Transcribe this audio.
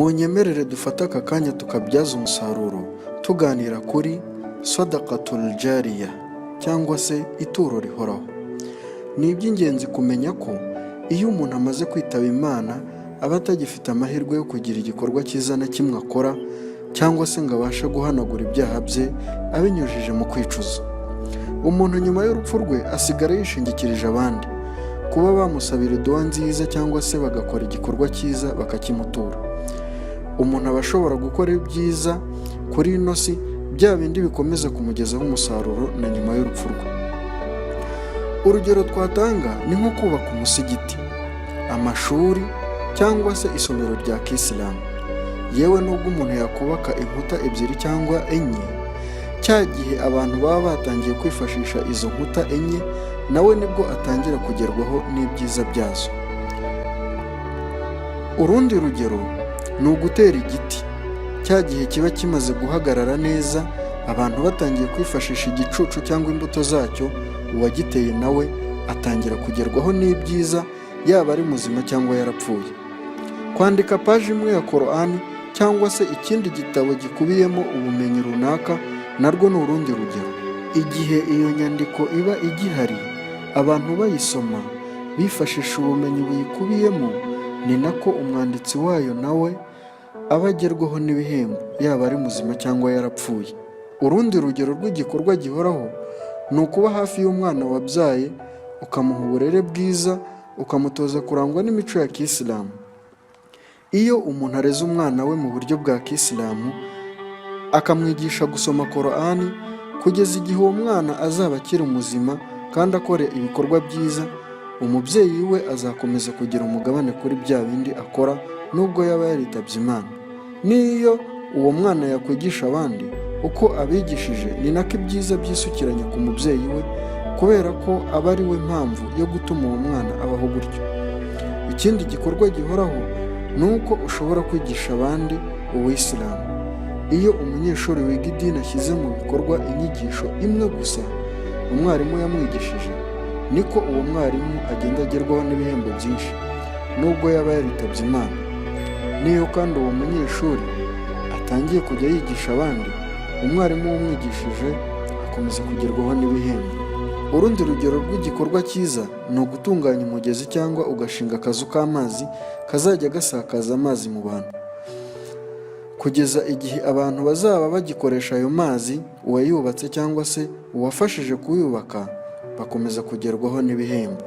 Munyemerere dufate aka kanya tukabyaza umusaruro tuganira kuri Sadaqatul Jariya cyangwa se ituro rihoraho. Ni iby'ingenzi kumenya ko iyo umuntu amaze kwitaba Imana aba atagifite amahirwe yo kugira igikorwa cyiza na kimwe akora cyangwa se ngo abashe guhanagura ibyaha bye abinyujije mu kwicuza. Umuntu nyuma y'urupfu rwe asigara yishingikirije abandi, kuba bamusabira iduwa nziza cyangwa se bagakora igikorwa cyiza bakakimutura. Umuntu aba ashobora gukora ibyiza kuri ino si, bya bindi bikomeza kumugezaho umusaruro na nyuma y'urupfu rwe. Urugero twatanga ni nko kubaka umusigiti, amashuri cyangwa se isomero rya kisilamu. Yewe nubwo umuntu yakubaka inkuta ebyiri cyangwa enye, cya gihe abantu baba batangiye kwifashisha izo nkuta enye, nawe nibwo atangira kugerwaho n'ibyiza byazo. Urundi rugero ni ugutera igiti. Cya gihe kiba kimaze guhagarara neza, abantu batangiye kwifashisha igicucu cyangwa imbuto zacyo, uwagiteye nawe atangira kugerwaho n'ibyiza, yaba ari muzima cyangwa yarapfuye. Kwandika paji imwe ya Korani cyangwa se ikindi gitabo gikubiyemo ubumenyi runaka narwo ni urundi rugero. Igihe iyo nyandiko iba igihari, abantu bayisoma bifashisha ubumenyi buyikubiyemo, ni nako umwanditsi wayo nawe aba agerwaho n'ibihembo, yaba ari muzima cyangwa yarapfuye. Urundi rugero rw'igikorwa gihoraho ni ukuba hafi y'umwana wabyaye, ukamuha uburere bwiza, ukamutoza kurangwa n'imico ya kisilamu. Iyo umuntu areze umwana we mu buryo bwa kisilamu, akamwigisha gusoma Korani, kugeza igihe uwo mwana azaba akiri muzima kandi akora ibikorwa byiza, umubyeyi we azakomeza kugira umugabane kuri bya bindi akora nubwo yaba yaritabye Imana. N'iyo uwo mwana yakwigisha abandi, uko abigishije ni nako ibyiza byisukiranya ku mubyeyi we, kubera ko aba ari we mpamvu yo gutuma uwo mwana abaho gutyo. Ikindi gikorwa gihoraho ni uko ushobora kwigisha abandi ubuyisilamu. Iyo umunyeshuri wiga idini ashyize mu bikorwa inyigisho imwe gusa umwarimu yamwigishije, niko uwo mwarimu agenda agerwaho n'ibihembo byinshi nubwo yaba yaritabye Imana. N'iyo kandi uwo munyeshuri atangiye kujya yigisha abandi, umwarimu wamwigishije akomeza kugerwaho n'ibihembo. Urundi rugero rw'igikorwa cyiza ni ugutunganya umugezi cyangwa ugashinga akazu k'amazi kazajya gasakaza amazi mu bantu. Kugeza igihe abantu bazaba bagikoresha ayo mazi, uwayubatse cyangwa se uwafashije kuyubaka bakomeza kugerwaho n'ibihembo.